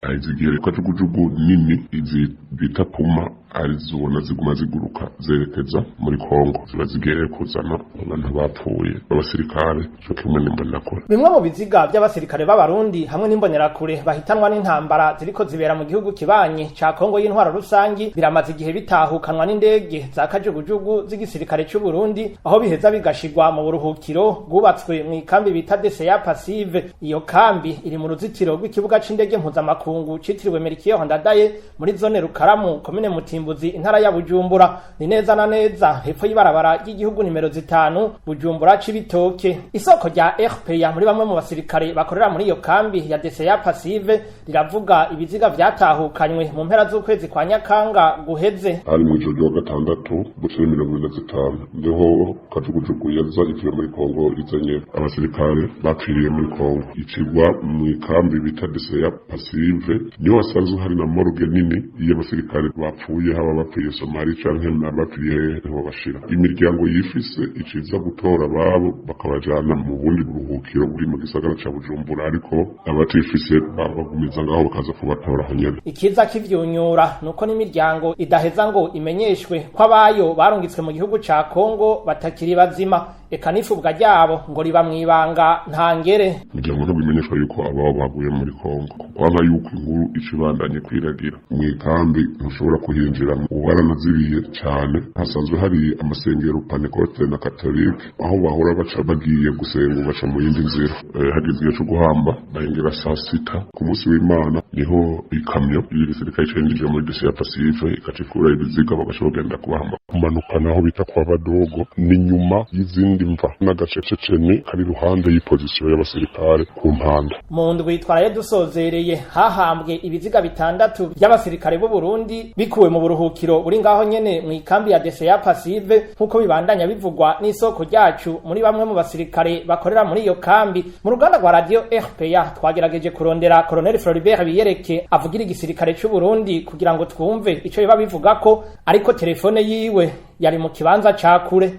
Izigihe kajugujugu nini izi bita Puma arizo ubona ziguma ziguruka zerekeza muri Kongo, ziba zigiye kuzana abantu bapfuye b'abasirikare co kimwe n'imbonerakure. Bimwe mu biziga vy'abasirikare b'Abarundi hamwe n'imbonerakure bahitanwa n'intambara ziriko zibera mu gihugu kibanyi ca Kongo y'intwaro rusangi biramaze igihe bitahukanwa n'indege za kajugujugu z'igisirikare c'u Burundi, aho biheza bigashigwa mu buruhukiro bwubatswe mw'ikambi bita DCA Passive. Iyo kambi iri mu ruzitiro rw'ikibuga c'indege mpuzamakungu citiriwe Melchior Ndadaye muri zone Rukaramu, komine Mutimbuzi, intara ya Bujumbura. Ni neza na neza hepfo y'ibarabara ry'igihugu nimero 5 Bujumbura Cibitoke. Isoko rya RPA muri bamwe mu basirikare bakorera muri iyo kambi ya DCA Passive riravuga ibiziga vyatahukanywe mu mpera z'ukwezi kwa Nyakanga guheze. Hari mw'ijoro rya gatandatu buceri 45 niho kajugujugu yaza ivuye muri Kongo izanye abasirikare bapfiriye muri Kongo, icigwa mw'ikambi bita DCA Passive. Niho hasanzwe hari na morgue nini y'abasirikare bapfuye, haba bapfiriye Somali canke n'abapfiriye hehe, niho bashira. Imiryango yifise iciza gutora ababo bakabajana mu bundi buruhukiro buri mu gisagara ca Bujumbura, ariko abatifise babagumiza ngaho bakaza kubatora aho nyene. Ikiza kivyunyura nuko n'imiryango idaheza ngo imenyeshwe ko abayo barungitswe mu gihugu ca Kongo batakiri bazima, eka n'ifubwa ryabo ngo riba mw'ibanga ntangere. Imiryango ntabwo imenyeshwa yuko ababo baguye muri Kongo, kukwanga yuko inkuru ica ibandanye kwiragira. Mw'ikambi ntushobora kuhinjira, ubu baranazibiye cane. Hasanzwe hari amasengero Pantekote na Katolike, aho bahora baca bagiye gusenga baca mu yindi nzira. Hageze igihe co guhamba bahengera saa sita ku munsi w'Imana, niho ikamyo y'igisirikare cinjije muri DCA Passive igaca ikura ibiziga, bagaca bagenda kubahamba kumanuka naho bita kwa Badogo, ni nyuma y'izindi mva n'agace ceceni kari iruhande y'ipozisiyo y'abasirikare ku mpanda. Mu ndwi twaraye dusozereye hahambwe ibiziga bitandatu by'abasirikare b'u Burundi bikuwe mu buruhukiro buri ngaho nyene mw'ikambi ya DCA Passive, nk'uko bibandanya bivugwa n'isoko ryacu muri bamwe mu basirikare bakorera muri iyo kambi. Mu ruganda rwa radio RPA twagerageje kurondera Colonel Floribert Biyereke avugira igisirikare c'u Burundi kugira ngo twumve ico biba bivugako, ariko telefone yiwe yari mu kibanza ca kure.